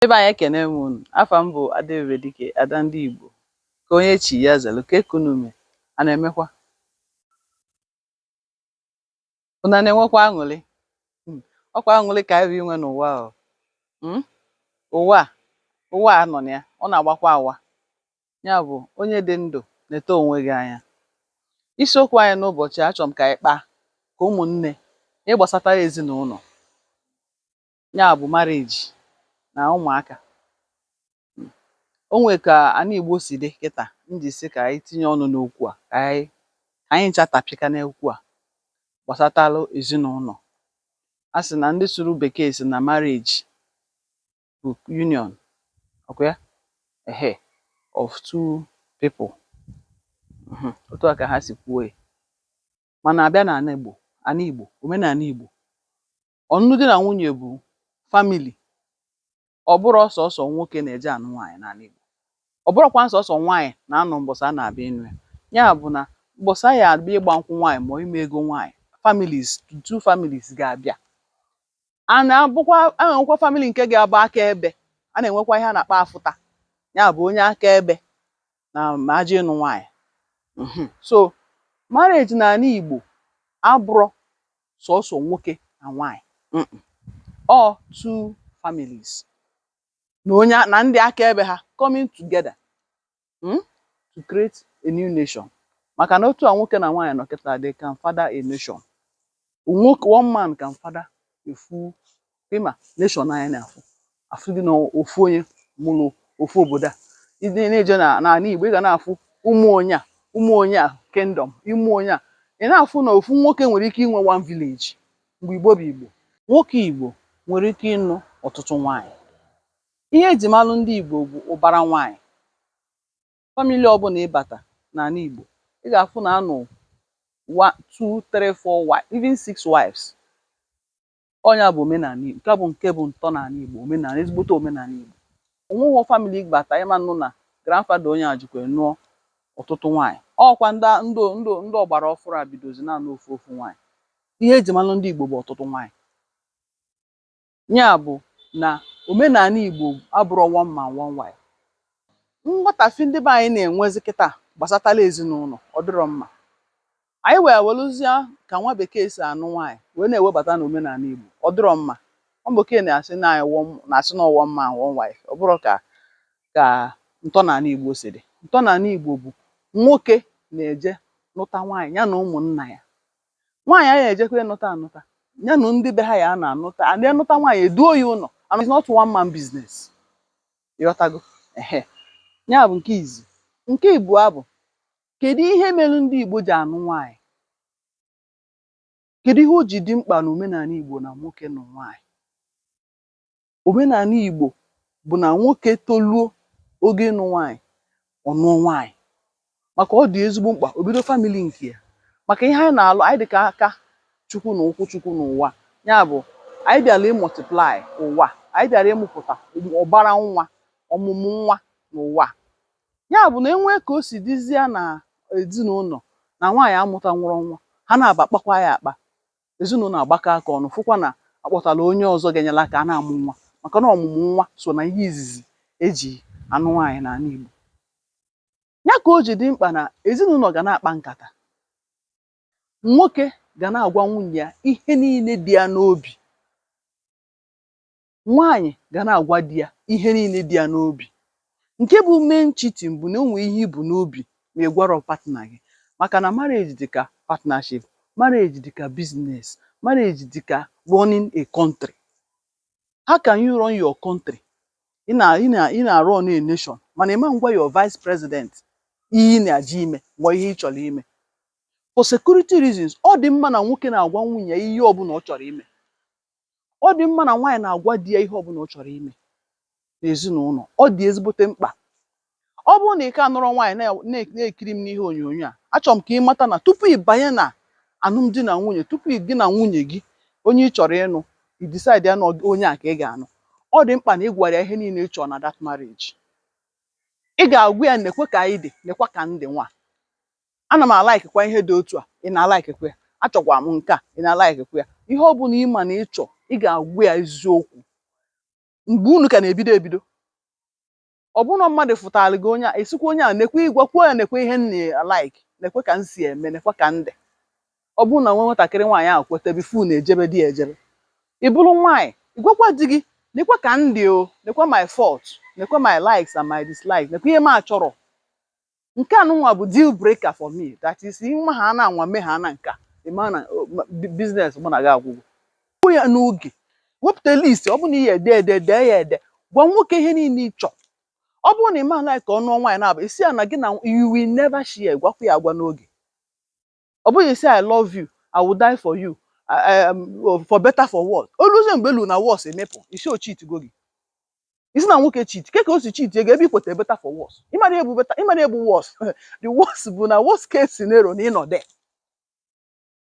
Ndị be anyị, ekene m unu. Afa m bụ Adaebube Dike, ada ndị Igbo. Ka onye chi ya zelu, ka ekunu ume a na-emekwa, unu a na-enwekwa aṅụrị. Ọkwa aṅụrị ka anyị bụ inwe n'ụwa o. Ụwa a, ụwa a nọ na ya, ọ na-agbakwa awa. Ya bụ, onye dị ndụ na-eto onwe gị anya. Isiokwu anyị n'ụbọchị a, achọrọ m ka anyị kpaa ka ụmụnne ihe gbasatara ezinụlọ, ya bụ marriage na ụmụaka. O nwee ka ana Igbo si dị kịta m ji sị ka anyị tinye ọnụ n'okwu a, ka anyị ncha tapịka n'okwu a gbasatalụ ezinụlọ. A sị na ndị sụrụ bekee sị na marriage bụ union, ọkwa ya, ehe, of two people. Otu a ka ha si kwuo ya. Mana abịa n'ala Igbo, ana Igbo, omenala Igbo, ọnụnụ di na nwunye bụ family. Ọ bụrọ sọsọ nwoke na-eje anụ nwaanyị n'ala Igbo, ọ bụrọkwa sọsọ nwaanyị na-anọ mbọsị a na-abịa ịnụ ya. Ya bụ na mbọsị a ya abịa ịgba nkwụ nwaanyị ma ime ego nwaanyị, families, two families ga-abịa. A na-abụkwa, a na-enwekwa family nke ga-abụ aka ebe a na-enwekwa ihe a na-akpọ afụta, ya bụ onye aka ebe na ma aje ịnụ nwaanyị. So marriage n'ala Igbo abụrọ sọsọ nwoke na nwaanyị. All two families na onye na ndị akaebe ha coming together to create a new nation. Maka na otu a nwoke na nwaanyị nọ kịta, they can father a nation. Nwoke, one man can father a full ịma nation. Anyị na-afụ afụ gị na ofu onye mụrụ ofu obodo a. Ị na-eje na n'ala Igbo, ị ga na-afụ ụmụ onye a, ụmụ onye a, kingdom ịmụ onye a. Ị na-afụ na ofu nwoke nwere ike inwe one village. Mgbe Igbo bụ Igbo, nwoke Igbo nwere ike ịnụ ọtụtụ nwaanyị. Ihe eji malụ ndị Igbo bụ ụbara nwaanyị. Family ọbụla ịbata n'ala Igbo, ị ga-afụ na anụ one, two, three, four wives, even six wives. Ọnya bụ omenala Igbo. Nke bụ ntọala Igbo, omenala, ezigbote omenala Igbo. Onweghị family bata ịma nụ na grandfather onye a jikwa nụọ ọtụtụ nwaanyị. Ọkwa ndị ndị ndị ndị ọgbara ọfụrụ a bidozi na-anụ ofu ofu nwaanyị. Ihe eji malụ ndị Igbo bụ ọtụtụ nwaanyị. Ya bụ na omenala Igbo abụrọ one man, one wife. Nghọtafe ndị be anyị na-enwezi kịta gbasatala ezinụlọ, ọ dịrọ mma. Anyị wee welụzie ka nwa bekee si anụ nwaanyị wee na-ewebata n'omenala Igbo, ọ dịrọ mma. Nwa bekee na-asị na anyị na-asị na one man, one wife. Ọ bụrụ ka ntọala Igbo si dị, ntọala Igbo bụ nwoke na-eje nụta nwaanyị, ya na ụmụnna ya. Nwaanyị anyị na-ejekwa ịnụta anụta, ya na ndị be ha ya na-anụta and ịnụta nwaanyị, eduo ya ụlọ. And it's not one man business, ịghọtago? Ehe, ya bụ nke izi. Nke ịbụọ bụ, kedu ihe mere ndị Igbo ji anụ nwaanyị? Kedu ihe o ji dị mkpa n'omenala Igbo na nwoke nụ nwaanyị? Omenala Igbo bụ na nwoke toluo oge ịnụ nwaanyị, ọ nụọ nwaanyị, maka ọ dị ezigbo mkpa o bido family nke ya. Maka ihe anyị na-alụ, anyị dị ka aka Chukwu na ụkwụ Chukwu n'ụwa. Ya bụ, anyị bịara ịmultiply ụwa, anyị bịara ịmụpụta ọbara nwa, ọmụmụ nwa n'ụwa. Ya bụ na enwee ka o si dịzie na ezinụlọ na nwaanyị amụta nwụrụ nwa, ha na-aba kpakwa ya akpa, ezinụlọ agbakọ aka ọnụ, fụkwa na akpọtala onye ọzọ ga-enyere aka a na-amụ nwa, maka na ọmụmụ nwa so na ihe izizi eji anụ nwaanyị n'ala Igbo. Ya ka o ji dị mkpa na ezinụlọ ga na-akpa nkata. Nwoke ga na-agwa nwunye ya ihe niile dị ya n'obi, nwaanyị ga na-agwa di ya ihe niile dị ya n'obi. Nke bụ main cheating bụ na o nwee ihe ibu n'obi ma ị gwarọ partner gị, maka na marriage dị ka partnership, marriage dị ka business, marriage dị ka running a country. How can you run your country, ị na run a nation, mana ị ma ngwa your vice president ihe ị na-aje ime ma ihe ị chọrọ ime? For security reasons, ọ dị mma na nwoke na-agwa nwunye ya ihe ọbụla ọ chọrọ ime. Ọ dị mma na nwaanyị na-agwa di ya ihe ọbụla ọ chọrọ ime n'ezinụlọ. Ọ dị ezigbote mkpa. Ọ bụrụ na ị ka nụrụ nwaanyị na-ekiri m n'ihe onyonyo a, achọrọ m ka ị mata na tupu ị banye na alụmdi na nwunye, tupu gị na nwunye gị, onye ị chọrọ ịnụ, ị decide ya na onye a ka ị ga-anụ, ọ dị mkpa na ị gwara ya ihe niile ị chọrọ na that marriage. Ị ga-agwa ya, nekwe ka anyị dị, nekwa ka m dị, nwa ana m alaikikwa ihe dị otu a, ị na-alaikikwa ya, achọkwa m nke a, ị na-alaikikwa ya. Ihe ọ bụla ị ma na ị chọọ, ị ga-agwa ya eziokwu. Mgbe unu ka na-ebido ebido, ọ bụrụ na mmadụ fụtara gị onye a, esikwa onye a nekwe, ịgwakwuo ya nekwe ihe m na-like, nekwe ka m si eme, nekwe ka m dị. Ọ bụrụ na nwa nwatakịrị nwaanyị ahụ kweta before unu ejebe di ya ejebe, ị bụrụ nwaanyị, ịgwakwa di gị nekwe ka m dị o, nekwe my fault, nekwe my likes and my dislikes, nekwe ihe m achọrọ, nke a nụnwa bụ deal breaker for me. That is, nwa ha na-anwa mee ha na nke a, ị ma na business mụ na gị agwụgwụ. Kwuo ya n'oge, wepụta list. Ọ bụrụ na ihe ede ede, dee ya ede, gwa nwoke ihe niile ị chọọ. Ọ bụrụ na ị ma like ka ọ nụọ nwaanyị na-abụ, isi ya na gị na you will never share. Gwakwa ya agwa n'oge. Ọ bụghị isi "I love you, I will die for you, for better for worse." Oluzie mgbe elu na worse emepụ isi, o cheat go gị. Isi na nwoke cheat ke ka o si cheat ego ebe ikweta better for worse. Ịmara ihe bụ better, ịmara ihe bụ worse. The worst bụ na worst case scenario na ịnọ there.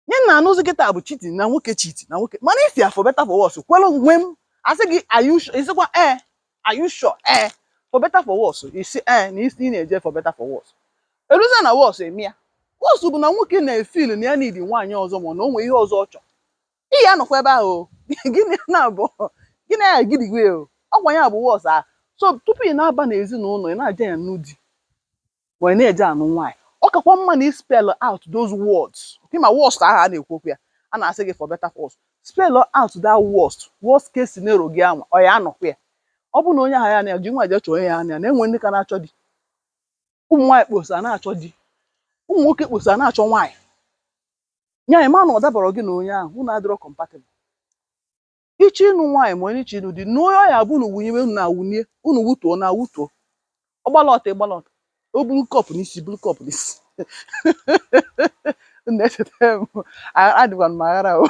Ihe na anụzi kịta bụ cheating, na nwoke cheat na nwoke, mana isi ya for better for worse kwelu nwe m asị gị, "Are you sure?" Isikwa ee, "Are you sure?" Ee, for better for worse. Isi ee, na isi ị na-eje for better for worse, eruzie na worse eme ya. Worse bụ na nwoke na-efeel na ya need nwaanyị ọzọ, ma na o nwee ihe ọzọ ọ chọrọ. Ị ya anọkwa ebe ahụ o. Gịnị na-abụ gịnị ya gidigwe o, ọgwa ya bụ worse a. So tupu ị na-aba n'ezinụlọ, ị na-aje ya nụ di ma ị na-eje anụ nwaanyị, ọ kakwa mma na ị spell out those words. Ma worst ahụ a na-ekwu okwu ya, a na-asị gị for better for worse, spell out that worst case scenario gị anwa. Ọ ya anọkwa ya. Ọ bụ na onye ahụ ya na ji nwa je chọọ onye ya anya na-enwe ndị ka na-achọ di. Ụmụ nwaanyị kposa na-achọ di, ụmụ nwoke kposa na-achọ nwaanyị. Nya ịma na ọ dabara gị na onye ahụ, unu adịrọ compatible. Ịchọ ịnụ nwaanyị ma onye ịchọ ịnụ di na onye ọ ya bụ unu wunye unu na-awụnye, unu wutuo na awutuo, ọgbala ọtọ, ịgbala ọtọ, o buru cup n'isi, buru cup n'isi. Na-echeta m, adịkwa m aghara o.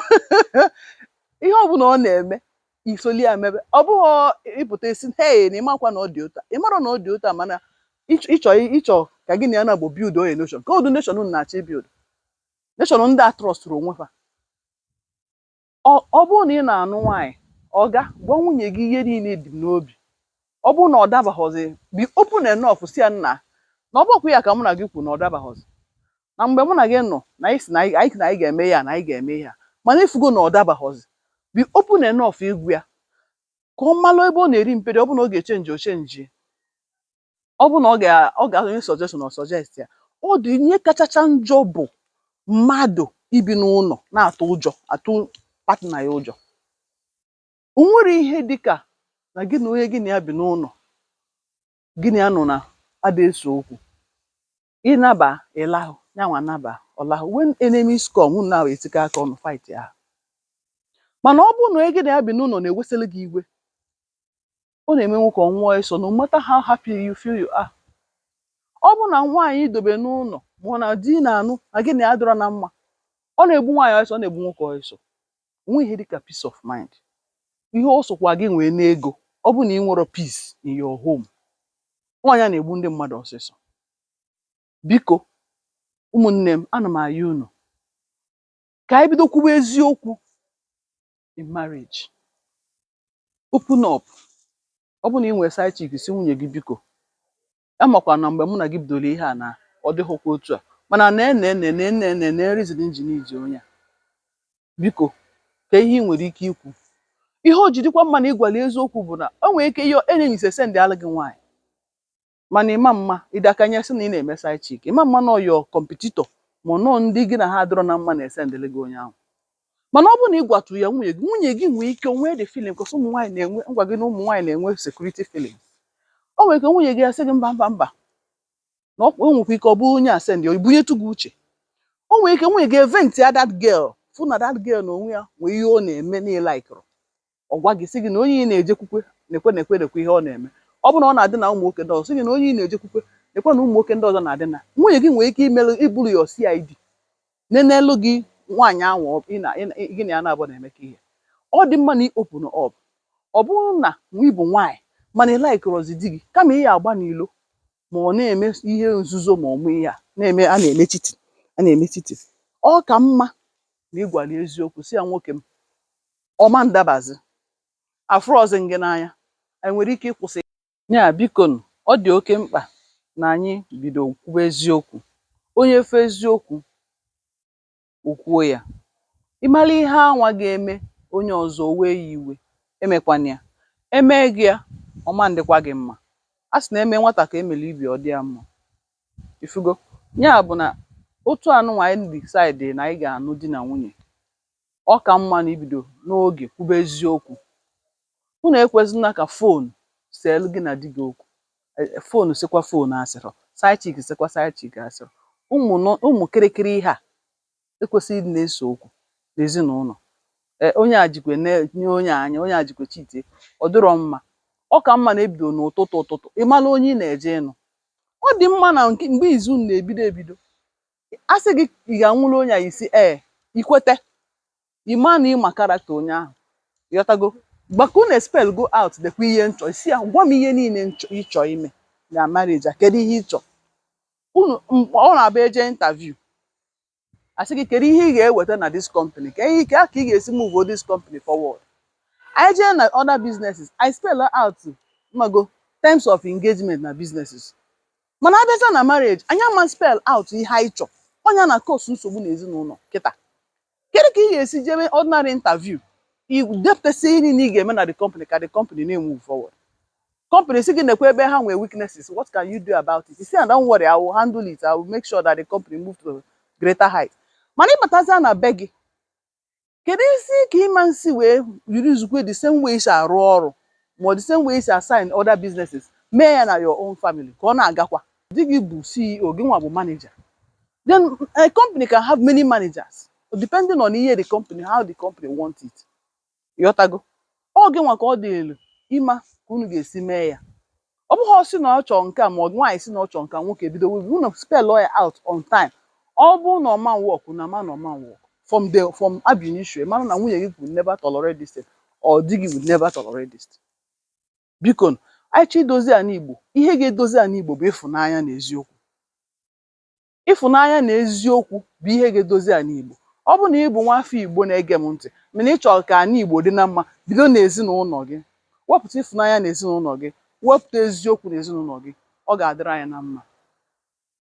Ihe ọbụla ọ na-eme, isoli ya mebe. Ọ bụghị ịpụta esi hey na ịmakwa na ọ dị ụta, ịmara na ọ dị ụta, mana ịchọ ịchọ ka gị na ya na-bụ build oye nation, ka odu nation unu na-achọ ibuild nation ndị a trustụrụ onwe ha. Ọ bụrụ na ị na-anụ nwaanyị, ọga gwa nwunye gị ihe niile dị n'obi. Ọ bụrụ na ọ dabaghọzi, be open enough si ya nna na ọ bụkwa ya ka mụ na gị kwu na ọ dabaghọzi na mgbe mụ na gị nọ na anyị si na anyị na anyị ga-eme ya na anyị ga-eme ya, mana ifugo na ọ dabaghọzi. Be open enough ịgwụ ya ka ọ malụ ebe ọ na-eri mperi. Ọ bụ na ọ ga-echange, o change. Ọ bụ na ọ ga-onye suggestion, ọ suggest ya. Ọ dị ihe kachacha njọ bụ mmadụ ibi n'ụlọ na-atụ ụjọ, atụ partner ya ụjọ. O nwere ihe dịka na gị na onye gị na ya bi n'ụlọ, gị na ya nọ na ada ese okwu. Ịnaba ịlahụ, yanwa naba ọlahụ. When enemies come, unu na etikọ aka ọnụ fight ya. Mana ọ bụrụ na onye gị na ya bi n'ụlọ na-ewesịrị gị iwe, ọ na-eme nwoke ọ nwụọ ịsọ, no matter how happy you feel you are. Ọ bụ na nwaanyị idobe n'ụlọ, ma ọ na di na-anụ na gị na ya dọrọ na mma, ọ na-egbu nwaanyị ọsọ, ọ na-egbu nwoke ọsọ. Onwe ihe dịka peace of mind. Ihe ọ sọkwa gị nwee n'ego, ọ bụ na ị nwere peace in your home, nwaanyị a na-egbu ndị mmadụ ọsịsọ. Biko ụmụnne m, ana m ayọ unu ka anyị bido kwuba eziokwu in marriage. Open up. Ọ bụ na ị nwere side chick, si nwunye gị, biko, amakwa na mgbe mụ na gị bidoro ihe a na ọ dịghịkwa otu a, mana na ene ene na ene ene na reason nji iji onye a, biko, ka ihe ị nwere ike ikwu. Ihe o ji dịkwa mma na ịgwala eziokwu bụ na o nwere ike ihe enemies esend alụ gị nwaanyị, mana ịma mma ịdakanye sị na ị na-eme side chick. Ịma mma nọ your competitor, ma nọọ ndị gị na ha adịrọ na mma na-esendịrị gị onye ahụ. Mana ọ bụrụ na ị gwatụ ya nwunye gị, nwunye gị nwee ike nwee the feeling, because ụmụ nwaanyị na-enwe ngwa gị na ụmụ nwaanyị na-enwe security feelings. O nwere ike nwunye gị asị gị mba, mba, mba, na ọ nwekwa ike ọ bụrụ onye asend ya ibunyetu gị uche. O nwere ike nwunye gị event ya that girl, fụ na that girl na onwe ya nwee ihe ọ na-eme na ịlikụrụ, ọ gwa gị sị gị na onye ị na-ejekwukwe na-ekwe na-ekwe na-ekwe ihe ọ na-eme. Ọ bụrụ na ọ na-adị na ụmụ nwoke ndị ọzọ, sị gị na onye ị na-ejekwukwe ekwe na ụmụ nwoke ndị ọzọ na-adị na nwunye gị nwere ike imelụ iburu your CID nenelu gị nwaanyị ahụ gị na ya na-abụ na-emekọ ihe. Ọ dị mma na ị open up. Ọ bụrụ na nwa ịbụ nwaanyị mana ị likụrọzi di gị, kama ị ya agba n'ilo ma ọ na-eme ihe nzuzo, ma ọ mụ ihe a na-eme, a na-eme cheating, a na-eme cheating, ọ ka mma na ịgwala eziokwu, si ya, "Nwoke m, ọma ndabazi afụrọzi gị n'anya, anyị nwere ike ịkwụsị ya." Biko nụ, ọ dị oke mkpa na anyị bido kwuba eziokwu. Onye fe eziokwu, o kwuo ya. Ịmara ihe anwa ga-eme onye ọzọ o wee ya iwe, emekwana ya. Emee gị ya, ọma ndịkwa gị mma. A sị na eme nwata ka emele ibi, ọ dị ya mma. Ifugo ya bụ na otu anụnwa anyị decide na anyị ga-anụ di na nwunye, ọ ka mma na ibido n'oge kwube eziokwu. Unu ekwezina ka phone seelu gị na di gị okwu. Phone sịkwa phone asịrọ, side chick sịkwa side chick asịrọ. Ụmụ nọ ụmụ kịrịkịrị ihe a ekwesịghị ịdị na-ese okwu n'ezinụlọ. Ee, onye a jikwe nye onye a anya, onye a jikwe chitie, ọ dịrọ mma. Ọ ka mma na ebido n'ụtụtụ ụtụtụ ị mara onye ị na-eje ịnụ. Ọ dị mma na nke mgbe izu unu na-ebido ebido, a sị gị ị ga-anwụrụ onye a, isi ee, ikwete, ị ma na ịma character onye ahụ. Ịghọtago? Gbaka unu spell go out, dekwa ihe nchọ isi ya, gwa m ihe niile nchọ ịchọ ime na marriage a. Kedu ihe ịchọ unu? Ọ na-abịa eje interview, asị gị kedu ihe ị ga-eweta na this company, ka ihe ka ị ga-esi move this company forward. Anyị jee na other businesses, I spell out mmago terms of engagement na businesses, mana abịaza na marriage, anyị ama spell out ihe anyị chọ. Ọnya na cause nsogbu n'ezinụlọ kịta. Kedu ka ị ga-esi jebe ordinary interview, i depụtasị ihe niile ị ga-eme na the company ka the company na-emove forward? Company si gị nekwa ebe ha nwee weaknesses, what can you do about it? You say, "Don't worry, I will handle it. I will make sure that the company move to greater height." Mana ịbatazia na be gị, kedu isi ka ịma nsi wee yiri zukwe the same way isi arụ ọrụ, ma ọ the same way isi assign other businesses, mee ya na your own family ka ọ na-agakwa? Di gị bụ CEO, gị nwa bụ manager. Then a company can have many managers depending on ihe the company, how the company want it. Ịghọtago? Ọ gị nwa ka ọ dị elu ịma ka unu ga-esi mee ya. Ọ bụghị ọ sị na ọ chọọ nke a, ma ọ nwaanyị sị na ọ chọọ nke a, nwoke ebido unu spell ya out on time. Ọ bụrụ na ọma work na ama na ọma work from ab initio, mara na nwunye gị would never tolerate this thing or di gị would never tolerate this thing. Biko, anyị chọọ idozi ala Igbo. Ihe ga-edozi ala Igbo bụ ịfụnanya na eziokwu. Ịfụnanya na eziokwu bụ ihe ga-edozi ala Igbo. Ọ bụrụ na ị bụ nwafọ Igbo na-ege m ntị, mana ị chọrọ ka ala Igbo dị na mma, bido n'ezinụlọ gị. Wepụta ịfụnanya n'ezinụlọ gị, wepụta eziokwu n'ezinụlọ gị, ọ ga-adịrị anyị na mma.